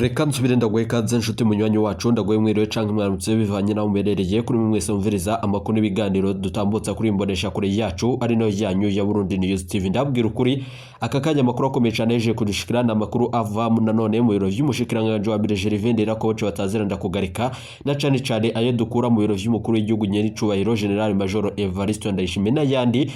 Reka nsubire ndaguhe ikaze nshuti munywanyi wacu, ndaguhe mwiriwe canke mwaramutse bivanye naho muherereye. Kuri mwe mwese mumviriza amakuru n'ibiganiro dutambutsa kuri imbonesha kure yacu ari nayo yanyu ya Burundi News TV. Ndabwira ukuri, aka kanya amakuru akomeye cane yaje kudushikira ni amakuru ava nanone mu biro vy'umushikiranganji wa mbere Gervais Ndirakobuca batazira ndakugarika, na cane cane ayo dukura mu biro vy'umukuru w'igihugu nyenicubahiro General Major Evariste Ndayishimiye n'ayandi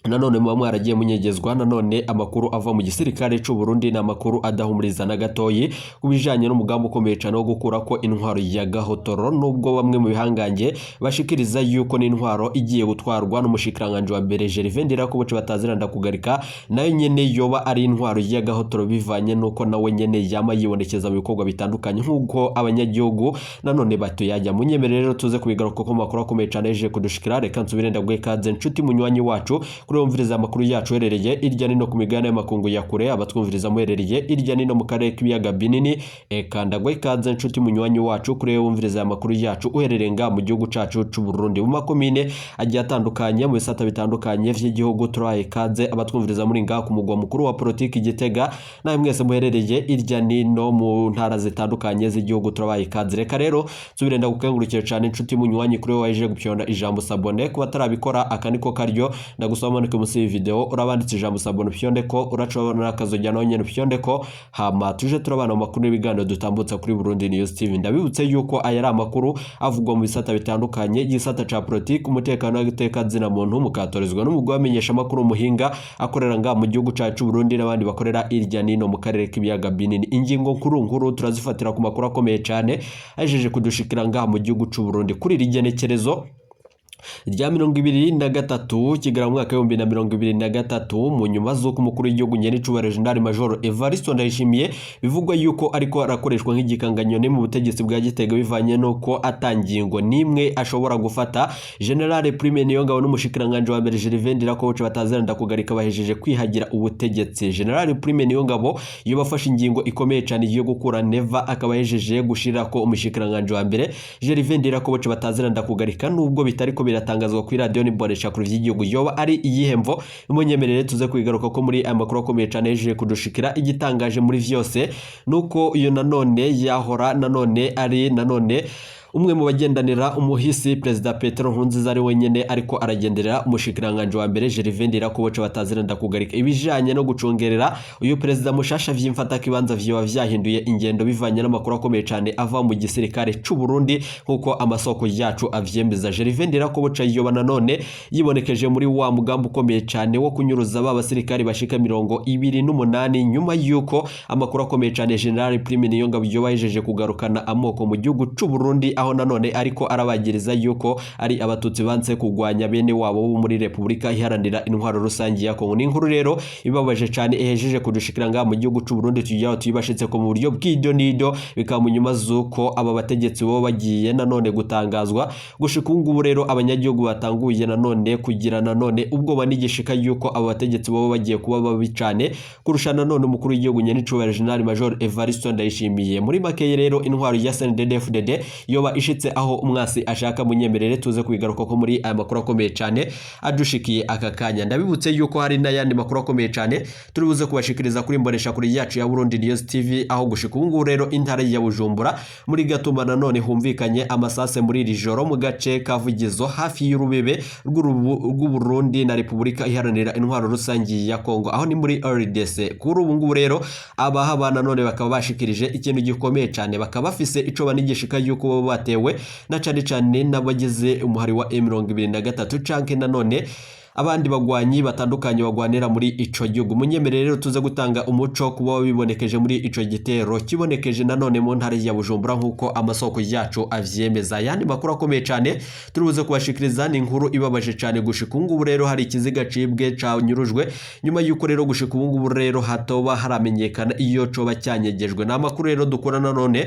nanone muba mwaragiye munyegezwa. Nanone amakuru ava mu gisirikare c'u Burundi ni amakuru adahumuriza na gatoyi ku bijanye n'umugambi ukomeye cane wo gukura ko intwaro ya gahotoro, nubwo bamwe mu bihangange bashikiriza yuko n'intwaro igiye gutwarwa n'umushikiranganji wa mbere Gervais Ndirakobuca batazira ndakugarika nayo nyene yoba ari intwaro ya gahotoro, bivanye nuko nawe nyene yama yibonekeza mu bikorwa bitandukanye nk'uko abanyagihugu nanone batuyajya. Munyemerere rero tuze kubigaruka ko makuru akomeye cane yaje kudushikira. Reka nsubire ndaguhe ikaze nshuti munywanyi wacu kuri wumviriza amakuru yacu uherereye irya nino ku migabane y'amakungu ya kure, abatwumviriza muherereye irya nino mu karere k'ibiyaga binini. Eka ndaguhe ikaze nshuti munywanyi wacu kuri wumviriza amakuru yacu uherereye nga mu gihugu cacu c'u Burundi, mu makomine agiye atandukanye, mu bisata bitandukanye vy'igihugu. Turahaye ikaze abatwumviriza muri nga ku mugwa mukuru wa politiki Gitega, nawe mwese muherereye irya nino mu ntara zitandukanye z'igihugu, turabaye ikaze. Reka rero nsubire ndagukengurukire cane nshuti munywanyi kuri waje gupyonda ijambo s'abonner. Kuba atarabikora, aka niko karyo ndagusaba, manuke munsi y'iyi video urabanditse ijambo s'abonner, upyonde ko uracobona akazojya naho nyene upyonde ko, hama tuje turabana mu makuru n'ibiganiro dutambutsa kuri Burundi News TV. Ndabibutse yuko aya ari amakuru avugwa mu bisata bitandukanye, igisata ca politiki, umutekano w'agateka zina muntu, mukatorezwa n'umugwi wamenyesha amakuru muhinga akorera nga mu gihugu cacu Burundi n'abandi bakorera irya nino mu karere k'ibiyaga binini. Ingingo nkuru nkuru turazifatira ku makuru akomeye cane ajeje kudushikira ngaha mu gihugu c'u Burundi kuri iri genekerezo rya 23 Kigarama mu mwaka w'2023, mu nyuma z'uko umukuru w'igihugu nyenicubahiro General Major Evariste Ndayishimiye bivugwa yuko ariko arakoreshwa nk'igikanganyoni mu butegetsi bwa Gitega, bivanye n'uko atangingo n'imwe ashobora gufata. General Prime Niyongabo n'umushikiranganje wa mbere Gervais Ndirakobuca batazira ndakugarika bahejeje kwihagira ubutegetsi. General Prime Niyongabo iyo bafashe ingingo ikomeye cyane yo gukura Neva, akaba yahejeje gushira ko umushikiranganje wa mbere Gervais Ndirakobuca batazira ndakugarika, nubwo bitariko biratangazwa kuri radio n'imbonesha kure vy'igihugu. Yoba ari iyihe mvo? Munyemerere tuze kwigaruka ko muri aya makuru akomeye cyane yahejeje kudushikira. Igitangaje muri vyose nuko iyo nanone yahora nanone ari nanone umwe mu bagendanira umuhisi Perezida Petero Nkurunziza ari wenyene ariko aragenderera umushikiranganje wa mbere Gervais Ndirakobuca batazira ndakugarika. Ibijanye no gucungerera uyu perezida mushasha vy'imfata kibanza vyoba vyahinduye ingendo, bivanye n'amakuru akomeye cyane ava mu gisirikare c'u Burundi nkuko amasoko yacu avyemeza. Gervais Ndirakobuca yoba nanone yibonekeje muri wa mugambi ukomeye cyane wo kunyuruza ba basirikare bashika 28, nyuma yuko amakuru akomeye cyane General Prime Niyongabo yoba yahejeje kugarukana amoko mu gihugu c'u Burundi, aho nanone ariko arabagiriza yuko ari abatutsi banse kugwanya bene wabo bo muri Repubulika Iharanira Intwaro Rusange ya Kongo. Ni inkuru rero ibabaje cyane ihejeje kudushikira ngaha mu gihugu c'u Burundi, tugira tuyibashitse ko mu buryo bw'ido nido, bikaba mu nyuma z'uko aba bategetsi bo bagiye nanone gutangazwa. Gushika ubu ngubu rero abanyagihugu batanguye nanone kugira nanone ubwoba n'igishika yuko aba bategetsi bo bagiye kuba babi cyane kurusha nanone umukuru w'igihugu nyenicubahiro General Major Evariste Ndayishimiye. Muri make rero intwaro ya CNDD-FDD yoba ishitse aho umwasi ashaka. Munyemerere tuze kubigaruka ko muri aya makuru akomeye cyane adushikiye aka kanya. Ndabibutse yuko hari n'ayandi makuru akomeye cyane turi buze kubashikiriza kuri imbonesha kuri yacu ya Burundi News TV, aho gushika ubu ngubu rero intara ya Bujumbura muri Gatumba nanone humvikanye amasase muri iri joro mu gace ka Vugizo, hafi y'urubebe rw'u Burundi na Repubulika Iharanira Intwaro Rusange ya Kongo, aho ni muri RDC. Kuri ubu ngubu rero abahaba nanone bakaba bashikirije ikintu gikomeye cyane, bakaba bafise ico banigishika yuko baba batewe na cane cane n'abagize umuhari wa M23 canke nanone abandi bagwanyi batandukanye bagwanira muri ico gihugu. Munyemerere rero tuze gutanga umuco kuba bibonekeje muri ico gitero kibonekeje nanone mu ntara ya Bujumbura nk'uko amasoko yacu avyemeza. Ayandi makuru akomeye cyane turi buze kubashikiriza ni inkuru ibabaje cyane. Gushika ubu ngubu rero hari ikiziga cibwe canyurujwe, nyuma yuko rero gushika ubu ngubu rero hatoba haramenyekana iyo coba cyanyegejwe. Ni amakuru rero dukura nanone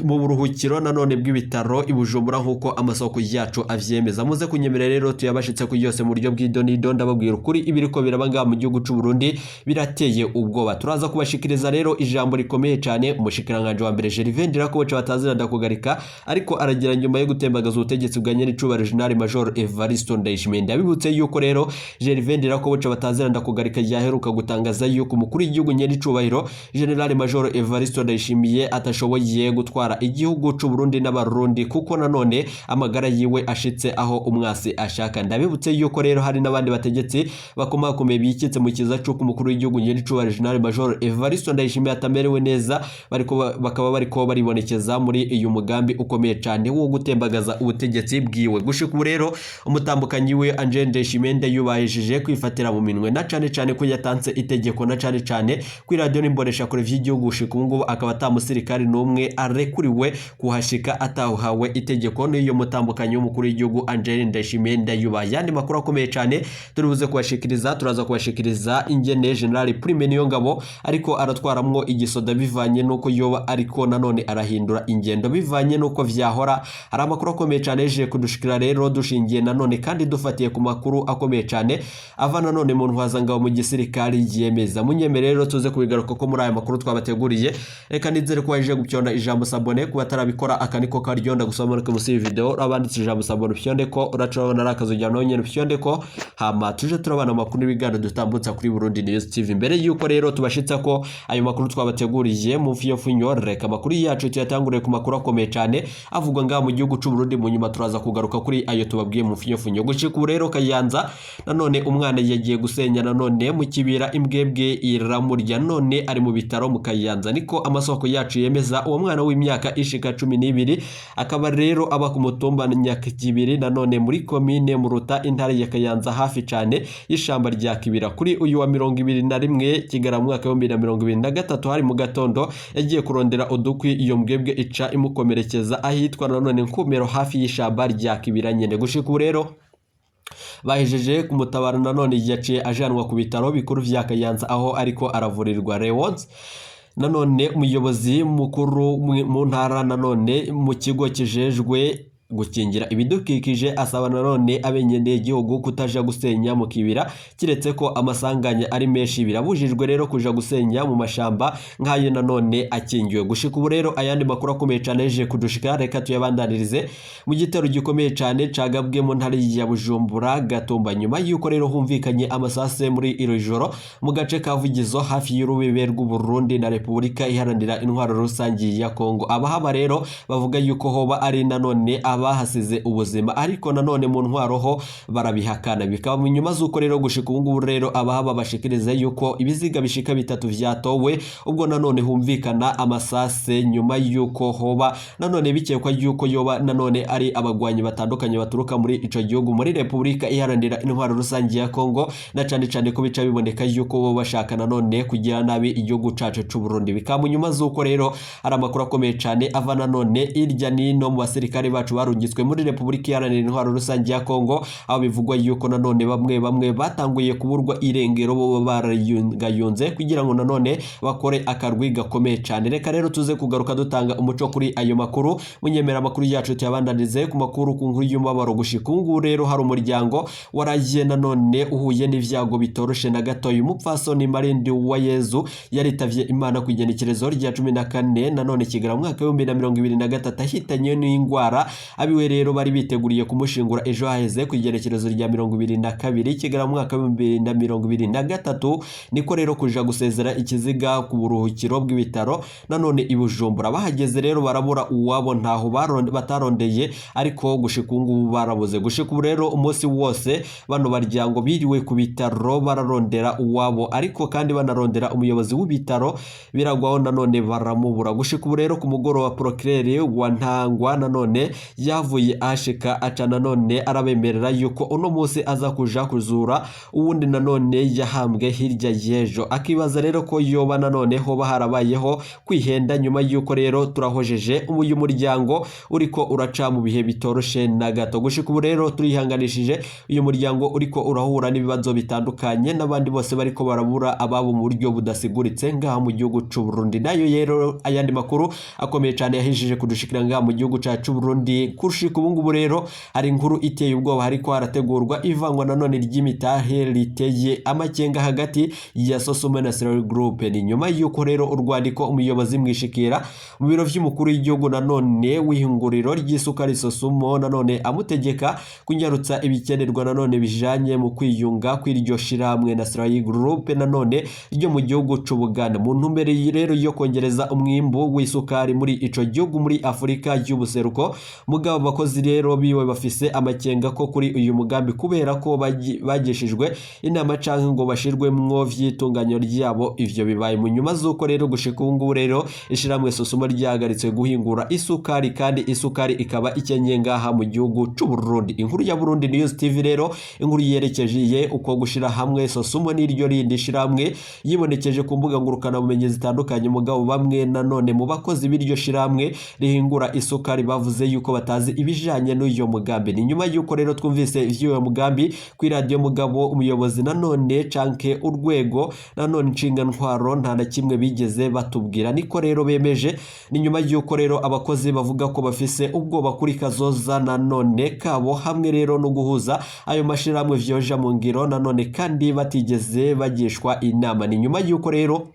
mu buruhukiro nanone bw'ibitaro i Bujumbura nk'uko amasoko yacu avyemeza. Muze kunyemerera rero tuyabashitse ku yose mu buryo bw'i idonido. Ndababwira ukuri, ibiriko biraba ngaha mu gihugu c'u Burundi birateye ubwoba. Turaza kubashikiriza rero ijambo rikomeye cyane umushikiranganje wa mbere Gervais Ndirakobuca batazira ndakugarika ariko aragira nyuma yo gutembagaza ubutegetsi bwa nyenicubahiro General Major Evariste Ndayishimiye. Ndabibutse yuko rero Gervais Ndirakobuca batazira ndakugarika yaheruka gutangaza yuko umukuru w'igihugu nyenicubahiro General Major Evariste Ndayishimiye atashoboye gutwara igihugu c'u Burundi n'abarundi, kuko nanone amagara yiwe ashitse aho umwasi ashaka. Ndabibutse yuko rero hari n'abandi bategetsi bakomakomeye bikitse mu kiza c'uko umukuru w'igihugu nyenicubahiro General Major Evariste Ndayishimiye atamerewe neza, bariko bakaba bariko baribonekeza muri uyu mugambi ukomeye cyane wo gutembagaza ubutegetsi bwiwe. Gushika ubu rero umutambukanyi we Angel Ndayishimiye ndayubahishije kwifatira mu minwe, na cane cane ko yatanze itegeko, na cane cane kuri radiyo n'imboneshakure vy'igihugu. Gushika ubu ngubu akaba ata musirikari n'umwe arekuriwe kuhashika atahawe itegeko n'iyo mutambukanyi w'umukuru w'igihugu Angel Ndayishimiye ndayubaha. Yandi makuru akomeye cyane turi buze kubashikiriza, turaza kubashikiriza ingene General Prime Niyongabo ariko aratwaramwo igisoda bivanye nuko yoba ariko nanone arahindura ingendo bivanye nuko vyahora. Hari amakuru akomeye cyane yeje kudushikira rero, dushingiye nanone kandi dufatiye ku makuru akomeye cyane ava nanone mu ntwazangabo mu gisirikari yemeza. Munyemere rero tuze kubigaruka ko muri aya makuru twabateguriye. Reka nizere ko waje gupyonda ijambo s'abonner. Kuba atarabikora, aka niko karyonda gusoma muri munsi y'iyi video urabanditse ijambo s'abonner, upyonde ko uracabona ari akazujya nawe nyene upyonde ko, hama tuje turabana amakuru n'ibiganiro dutambutsa kuri Burundi News TV. Mbere yuko rero tubashitsa ko ayo makuru twabateguriye mu mfiyo, reka amakuru yacu tuyatanguriye ku makuru akomeye cyane avugwa ngaha mu gihugu c'u Burundi. Mu nyuma turaza kugaruka kuri ayo tubabwiye mu mfiyo. Gushika ubu rero Kayanza nanone umwana yagiye gusenya nanone mu kibira, imbwebwe iramurya, none ari mu bitaro mu Kayanza, niko amasoko yacu yemeza. Uwo mwana w'imyaka ishika 12 akaba rero aba ku mutumba Nyakibiri nanone muri komine Muruta, intara ya Kayanza, hafi cyane y'ishamba rya Kibira. Kuri uyu wa 21 Kigarama mwaka wa 2023, hari mu gatondo, yagiye kurondera udukwi, iyo mbwebwe ica imukomerekeza ahitwa nanone Nkumero, hafi y'ishamba rya Kibira nyene. Gushika ubu rero bahejeje kumutabara, nanone yaciye ajanwa ku bitaro bikuru vya Kayanza aho ariko aravurirwa. Rewards nanone umuyobozi mukuru mu ntara nanone mu kigo kijejwe gukingira ibidukikije asaba nanone abenegihugu kutaja gusenya mu kibira kiretse ko amasanganya ari menshi. Birabujijwe rero kuja gusenya mu mashamba nk'ayo nanone akingiwe. Gushika ubu rero ayandi makuru akomeye cyane yaje kudushika, reka tuyabandanirize mu gitero gikomeye cyane cagabwe mu ntara ya Bujumbura Gatumba, nyuma y'uko rero humvikanye amasase muri iro joro mu gace ka Vugizo, hafi y'urubibe rw'u Burundi na Repubulika Iharanira Intwaro Rusange ya Kongo. Abahaba rero bavuga yuko hoba ari nanone abahasize ubuzima, ariko nanone mu ntwaro ho barabihakana. Bikaba mu nyuma z'uko rero gushika ubu ngubu rero abahaba bashikiriza yuko ibiziga bishika bitatu vyatowe ubwo nanone humvikana amasase, nyuma y'uko hoba nanone bikekwa yuko yoba nanone ari abagwanyi batandukanye baturuka muri ico gihugu, muri Repubulika Iharanira Intwaro Rusange ya Kongo, na cane cane ko bica biboneka yuko bo bashaka nanone kugira nabi igihugu cacu c'u Burundi. Bikaba mu nyuma z'uko rero hari amakuru akomeye cane ava nanone irya nino mu basirikare bacu barungitswe muri Repubulika Iharanira Intwaro Rusange ya Kongo, aho bivugwa yuko nanone bamwe bamwe batanguye kuburwa irengero, bo barayungayunze kugira ngo nanone bakore akarwi gakomeye cane. Reka rero tuze kugaruka dutanga umuco kuri ayo makuru. Munyemera amakuru yacu tuyabandanize ku makuru ku nkuru y'umubabaro. Gushika ubu ngubu rero hari umuryango waragiye nanone uhuye n'ivyago bitoroshe na gatoya. Umupfasoni Marindi wa Yezu yaritavye Imana ku igenekerezo rya 14 nanone Kigarama mu mwaka w'2023, ahitanye n'ingwara. Abiwe rero bari biteguriye kumushingura ejo haheze ku igenekerezo rya 22 Kigarama mu mwaka w'2023. Niko rero kuja gusezera ikiziga ku buruhukiro bw'ibitaro nanone i Bujumbura. Bahageze rero barabura uwabo, ntaho batarondeye, ariko gushika ubu ngubu barabuze. Gushika ubu rero umunsi wose bano baryango biriwe ku bitaro bararondera uwabo, ariko kandi banarondera umuyobozi w'ibitaro, biragwaho nanone baramubura. Gushika ubu rero ku mugoroba procureur wa Ntangwa nanone yavuye ashika aca nanone arabemerera yuko uno munsi aza kuja kuzura uwundi nanone yahambwe hirya y'ejo. Akibaza rero ko yoba nanone hoba harabayeho kwihenda, nyuma y'uko rero turahojeje uyu muryango uriko uraca mu bihe bitoroshe na gato. Gushika ubu rero turihanganishije uyu muryango uriko urahura n'ibibazo bitandukanye n'abandi bose bariko barabura ababo mu buryo budasiguritse ngaha mu gihugu c'u Burundi. Nayo rero ayandi makuru akomeye cyane yahishije kudushikira ngaha mu gihugu cacu c'u Burundi. Kushika ubu ngubu rero hari inkuru iteye ubwoba, hariko harategurwa ivangwa nanone ry'imitahe riteye amakenga hagati ya Sosumo na Sierra Group. Ni nyuma y'uko rero urwandiko umuyobozi mwishikira mu biro vy'umukuru w'igihugu nanone w'ihinguriro ry'isukari Sosumo nanone amutegeka kunyarutsa ibikenerwa nanone bijanye mu kwiyunga kw'iryo shirahamwe na Sierra Group nanone ryo mu gihugu c'Ubuganda, mu ntumbero rero yo kongereza umwimbu w'isukari muri ico gihugu muri Afurika y'ubuseruko. Mugabo abakozi rero biwe bafise amakenga ko kuri uyu mugambi kubera ko bagishijwe inama canke ngo bashirwemwo vy'itunganyo ryabo. Ivyo bibaye mu nyuma z'uko rero gushika ubu ngubu rero ishirahamwe Sosumo ryahagaritse guhingura isukari, kandi isukari ikaba ikenye ngaha mu gihugu c'u Burundi. Inkuru ya Burundi News TV rero, inkuru yerekeje uko gushira hamwe Sosumo n'iryo rindi shirahamwe, yibonekeje ku mbuga ngurukanabumenyi zitandukanye. Mugabo bamwe nanone mu bakozi b'iryo shirahamwe rihingura isukari bavuze yuko batazi ibijanye n'uyo mugambi. Ni nyuma yuko rero twumvise ivy'uyo mugambi kuri radiyo, mugabo umuyobozi nanone canke urwego nanone ntwaro nta na kimwe bigeze batubwira, niko rero bemeje. Ni nyuma yuko rero abakozi bavuga ko bafise ubwoba kuri kazoza nanone kabo, hamwe rero no guhuza ayo mashirahamwe vyoja mu ngiro nanone kandi batigeze bagishwa inama. Ni nyuma yuko rero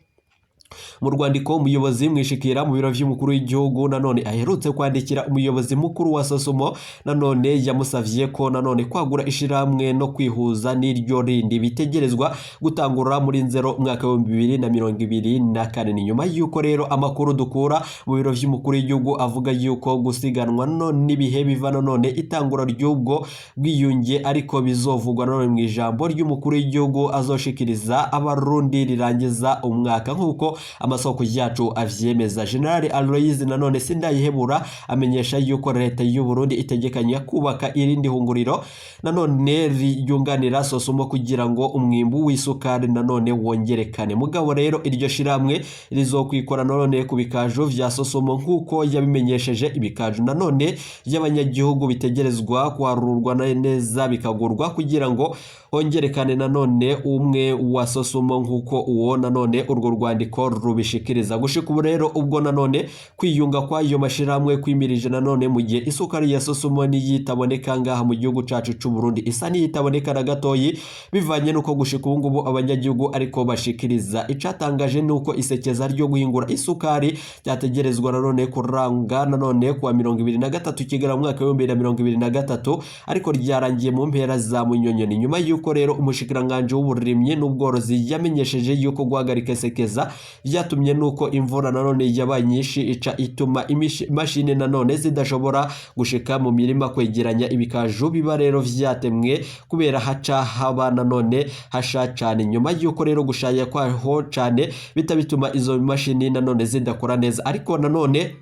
mu rwandiko umuyobozi mwishikira mu biro vy'umukuru w'igihugu nanone aherutse kwandikira umuyobozi mukuru wa Sosumo nanone yamusavye ko nanone kwagura ishirahamwe no kwihuza n'iryo rindi bitegerezwa gutangura muri Nzero umwaka wa 2024. Ni nyuma yuko rero amakuru dukura mu biro vy'umukuru w'igihugu avuga yuko gusiganwa no n'ibihe biva nanone itangura ry'ubwo bwiyunge, ariko bizovugwa nanone mu ijambo ry'umukuru w'igihugu azoshikiriza Abarundi rirangiza umwaka, nk'uko amasoko yacu avyemeza. General Aloys nanone Sindayihebura amenyesha yuko leta y'u Burundi itegekanya kubaka irindi hunguriro nanone ryunganira Sosumo kugira ngo umwimbu w'isukari nanone wongerekane. Mugabo rero iryo shiramwe rizokwikora nanone ku bikaju vya Sosumo, nk'uko yabimenyesheje. Ibikaju nanone by'abanyagihugu bitegerezwa kuharurwa neza bikagurwa kugira ngo hongerekane nanone umwe wa Sosumo, nk'uko uwo nanone urwo rwandiko rubishikiriza. Gushika ubu rero ubwo nanone kwiyunga kw'ayo mashirahamwe kwimirije nanone mu gihe isukari ya Sosumo niyitaboneka ngaha mu gihugu cacu c'u Burundi, isa niyitaboneka na gatoyi, bivanye nuko gushika ubu ngubu abanyagihugu ariko bashikiriza. Icatangaje nuko isekeza ryo guhingura isukari ryategerezwa nanone kuranga nanone kuwa 23 Kigarama umwaka wa 2023, ariko ryarangiye mu mpera za Munyonyo. Ni nyuma yuko rero umushikiranganje w'uburimyi n'ubworozi yamenyesheje yuko guhagarika isekeza vyatumye nuko imvura nanone yabaye nyinshi, ica ituma imashini nanone zidashobora gushika mu mirima kwegeranya ibikaju biba rero vyatemwe, kubera haca haba nanone hasha cane. Nyuma yuko rero gushaya kwaho cane bita bituma izo mashini nanone zidakora neza. Ariko nanone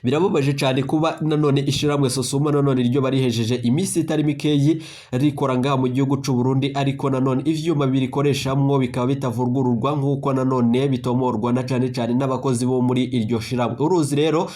birababaje cyane kuba nanone ishiramwe Sosuma nanone ryo barihejeje iminsi itari mikeyi rikora ngaha mu gihugu c'u Burundi, ariko nanone ivyuma birikoreshamwo bikaba bitavugururwa, nk'uko nanone bitomorwa na cane cane n'abakozi bo muri iryo shiramwe. Uruzi rero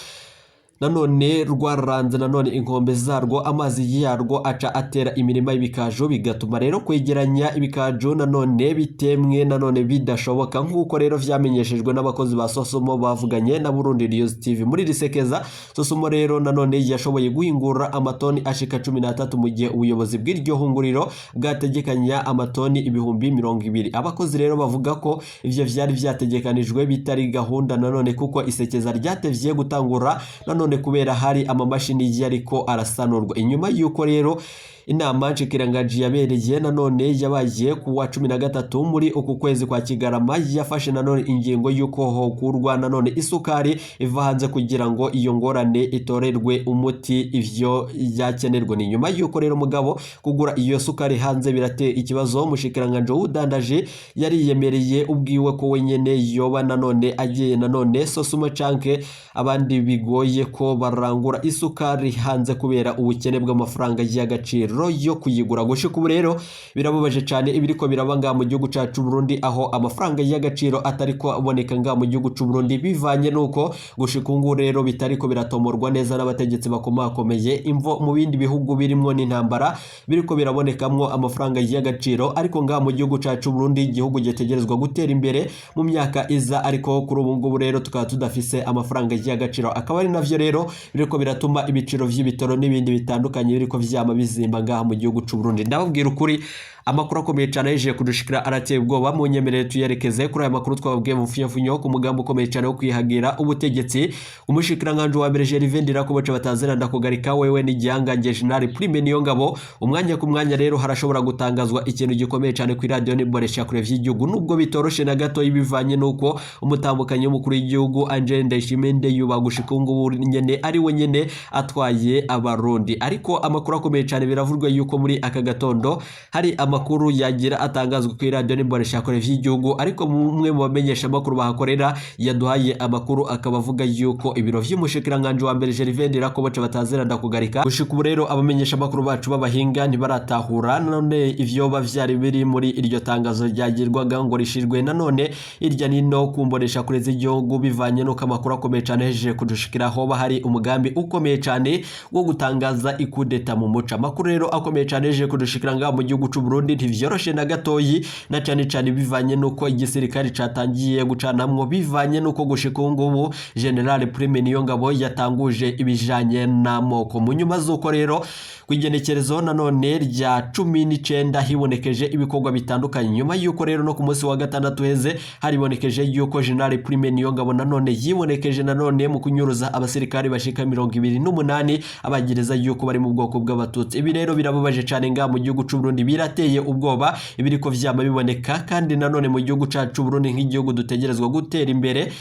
nanone rwaranze nanone inkombe zarwo, amazi yarwo aca atera imirima y'ibikaju, bigatuma rero kwegeranya ibikaju nanone bitemwe nanone bidashoboka, nk'uko rero vyamenyeshejwe n'abakozi ba Sosumo bavuganye na Burundi News TV. Muri risekeza Sosumo rero nanone yashoboye guhingura amatoni ashika 13, mu gihe ubuyobozi bw'iryo hunguriro bwategekanya amatoni 20,000. Abakozi rero bavuga ko ivyo vyari vyategekanijwe bitari gahunda nanone, kuko isekeza ryatevye gutangura nanone kubera hari amamashini yariko arasanurwa. Inyuma yuko rero inama nshikiranganji yabereye nanone yabaye ku wa 13 muri uku kwezi kwa Kigarama, yafashe nanone ingingo y'uko hokurwa nanone isukari iva hanze kugira ngo iyo ngorane itorerwe umuti ivyo yakenerwa. Ni nyuma yuko rero mugabo kugura iyo sukari hanze birateye ikibazo. Umushikiranganji w'ubudandaji yariyemereye ubwiwe ko wenyene yoba nanone agiye nanone Sosumo canke abandi bigoye ko barangura isukari hanze kubera ubukene bw'amafaranga y'agaciro. y'agaciro yo kuyigura. Gushika ubu rero birababaje cyane ibiriko biraba ngaha mu gihugu cacu Burundi, aho amafaranga y'agaciro atariko aboneka ngaha mu gihugu c'u Burundi, bivanye nuko gushika ubu rero bitariko biratomorwa neza n'abategetsi bakomakomeye. Imvo mu bindi bihugu birimwo n'intambara biriko birabonekamwo amafaranga y'agaciro, ariko ngaha mu gihugu cacu Burundi, igihugu gitegerezwa gutera imbere mu myaka iza, ariko kuri ubu ngubu rero tukaba tudafise amafaranga y'agaciro, akaba ari navyo rero biriko biratuma ibiciro vy'ibitoro n'ibindi bitandukanye biriko vyama bizimba ngaha mu gihugu c'u Burundi. Ndababwira ukuri, amakuru akomeye cyane yaje kudushikira arateye ubwoba. Mu nyemerere tuyerekeze kuri aya makuru twababwiye mu mfunyafunyo ku mugambi ukomeye cyane wo kwihagira ubutegetsi. Umushikiranganji wa mbere Gervais Ndirakobaca batazira ndakugarika wewe n'igihangange General Prime Niyongabo, umwanya ku mwanya rero harashobora gutangazwa ikintu gikomeye cyane ku radio n'imbonesha kure vy'igihugu, nubwo bitoroshe na gato bivanye nuko umutambukanyi w'umukuru w'igihugu Angel Ndayishimiye Ndeyuba gushika ubu ngubu nyene ari we nyene atwaye abarundi. Ariko amakuru akomeye cyane, biravurwa yuko muri aka gatondo hari amakuru yagira atangazwa ku radio n'imbonesha kure vy'igihugu, ariko umwe mu bamenyesha amakuru bahakorera yaduhaye amakuru akaba avuga yuko ibiro vy'umushikiranganji wa mbere Gervais Ndirakobaca batazira ndakugarika. Gushika ubu rero abamenyesha amakuru bacu b'abahinga ntibaratahura none ivyoba vyari biri muri iryo tangazo ryagirwaga ngo rishirwe nanone irya nino kumbonesha kure z'igihugu, bivanye nuko amakuru akomeye cyane hejeje kudushikiraho bahari umugambi ukomeye cyane wo gutangaza ikudeta mu muco. Amakuru rero akomeye cyane hejeje kudushikira ngaha mu gihugu c'u Burundi ntivyoroshe na gatoyi, na cyane cyane bivanye nuko igisirikare catangiye gucanamwo, bivanye nuko gushika ubu ngubu General Prime Niyongabo yatanguje ibijanye n'amoko. Mu nyuma z'uko rero ku igenekerezo nanone rya 19 hibonekeje ibikorwa bitandukanye, nyuma y'uko rero no ku munsi wa gatandatu heze haribonekeje yuko General Prime Niyongabo nanone yibonekeje nanone mu kunyuruza abasirikare bashika 28 abagereza yuko bari mu bwoko bw'abatutsi. Ibi rero birababaje cyane ngaha mu gihugu c'u Burundi, birateye ubwoba ibiriko vyama biboneka, kandi nanone mu gihugu cacu Burundi nk'igihugu dutegerezwa gutera imbere,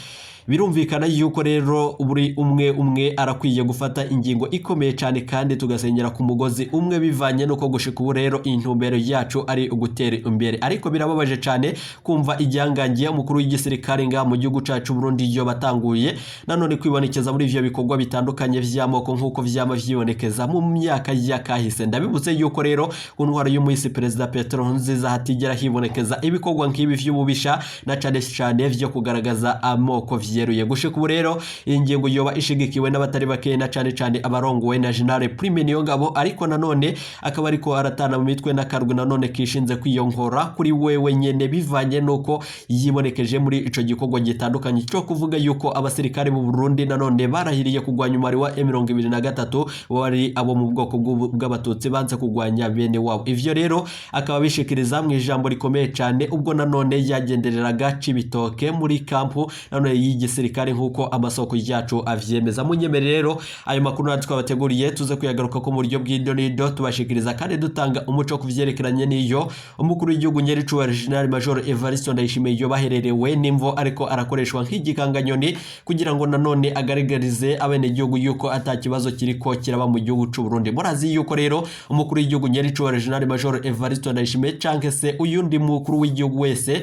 birumvikana yuko rero buri umwe umwe arakwiye gufata ingingo ikomeye cyane kandi tugasenyera ku mugozi umwe, bivanye nuko gushika ubu rero intumbero yacu ari ugutera imbere. Ariko birababaje cyane kumva igihangangiye umukuru w'igisirikare ngaha mu gihugu cacu Burundi iyo batanguye nanone kwibonekeza muri ivyo bikorwa bitandukanye vy'amoko nk'uko vyama vyibonekeza mu myaka ya kahise. Ndabibutse yuko rero ku ntwaro y'umuhisi Perezida Petero Nkurunziza hatigera hibonekeza ibikorwa nk'ibi vy'ububisha na cane cane vyo kugaragaza amoko vyeruye. Gushika ubu rero iyi ngingo yoba ishigikiwe n'abatari bake, na cane cane abarongowe na General Prime Niyongabo, ariko nanone akaba ariko aratana mu mitwe n'akarwi nanone kishinze kwiyonkora kuri wewe nyene, bivanye nuko yibonekeje muri ico gikorwa gitandukanye cyo kuvuga yuko abasirikare b'u Burundi nanone barahiriye kugwanya umubare wa M23 wari abo mu bwoko bw'abatutsi banze kugwanya bene wabo. Ivyo rero akaba bishikiriza mu ijambo rikomeye cane ubwo nanone yagendereraga Cibitoke muri kampu nanone y'igisirikare nk'uko amasoko yacu avyemeza. Munyemere rero ayo makuru natwe twabateguriye tuze kuyagaruka ko mu buryo bw'idonido, tubashikiriza kandi dutanga umuco ku vyerekeranye n'iyo umukuru w'igihugu nyericuba General Major Evariste Ndayishimiye yo bahererewe n'imvo ariko arakoreshwa nk'igikanganyoni kugira ngo nanone agaragarize abenegihugu yuko ata kibazo kiriko kiraba mu gihugu c'u Burundi. Murazi yuko rero umukuru w'igihugu nyericuba General Major Evariste Ndayishimiye canke se uyundi mukuru w'igihugu wese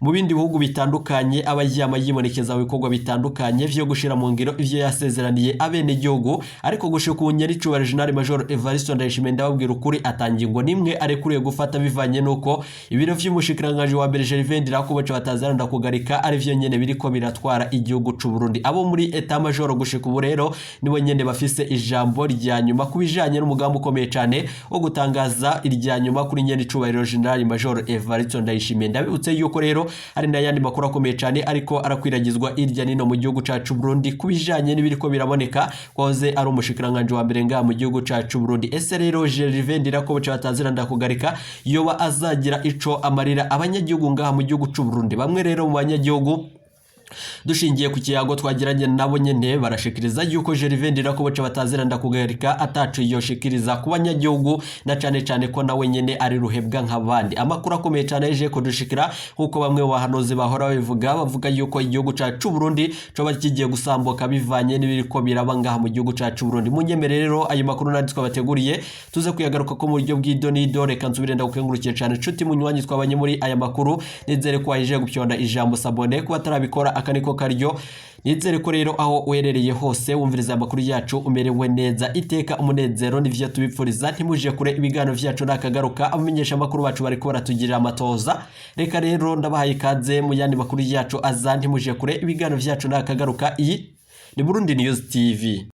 mu bindi bihugu bitandukanye aba yama yibonekeza mu bikorwa bitandukanye vyo gushira mu ngiro ivyo yasezeraniye abenegihugu, ariko gushika ubu nyericuba General Major Evariste Ndayishimiye, ndababwira ukuri, atangingo nimwe arekuriye gufata bivanye nuko ibiro vy'umushikiranganji wa mbere Gervais Ndirakobaca batazara ndakugarika ari vyo nyene biriko biratwara igihugu c'u Burundi. Abo muri état major gushika ubu rero nibo nyene bafise ijambo rya nyuma ku bijanye n'umugambi ukomeye cane wo gutangaza irya nyuma kuri nyenicubahiro General Major Evariste Ndayishimiye. Ndabibutse yuko rero hari n'ayandi makuru akomeye cyane ariko arakwiragizwa irya nino mu gihugu cacu Burundi ku bijanye n'ibiriko biraboneka kwahoze ari umushikiranganji wa mbere ngaha mu gihugu cacu Burundi. Ese rero Gervais Ndirakobaca batazira ndakugarika yoba azagira ico amarira abanyagihugu ngaha mu gihugu c'u Burundi? Bamwe rero mu banyagihugu, dushingiye ku kiyago twagiranye nabo nyene, barashikiriza yuko Gervais Ndirakobaca batazira ndakugarika atacu yoshikiriza ku banyagihugu, na cane cane ko nawe nyene ari ruhebwa nk'abandi. Amakuru akomeye cane yaje kudushikira, nkuko bamwe mu bahanuzi bahora babivuga, bavuga yuko igihugu cacu Burundi coba kigiye gusambuka bivanye n'ibiriko biraba ngaha mu gihugu cacu Burundi. Munyemere rero ayo makuru nandi twabateguriye tuze kuyagaruka ko mu buryo bw'idonido. Reka nsubire ndagukengurukiye cane nshuti munywanyi twabanye muri aya makuru. Nizere ko wahije gupyonda ijambo s'abonner kuba atarabikora. Aka niko karyo. Nizere ko rero aho uherereye hose wumviriza amakuru yacu umerewe neza, iteka, umunezero nivyo tubipfuriza. Ntimuje kure, ibiganiro vyacu nakagaruka. Abamenyesha amakuru bacu bariko baratugirira amatoza. Reka rero ndabahaye ikaze mu yandi makuru yacu aza. Ntimuje kure, ibiganiro vyacu nakagaruka. Iyi ni Burundi News TV.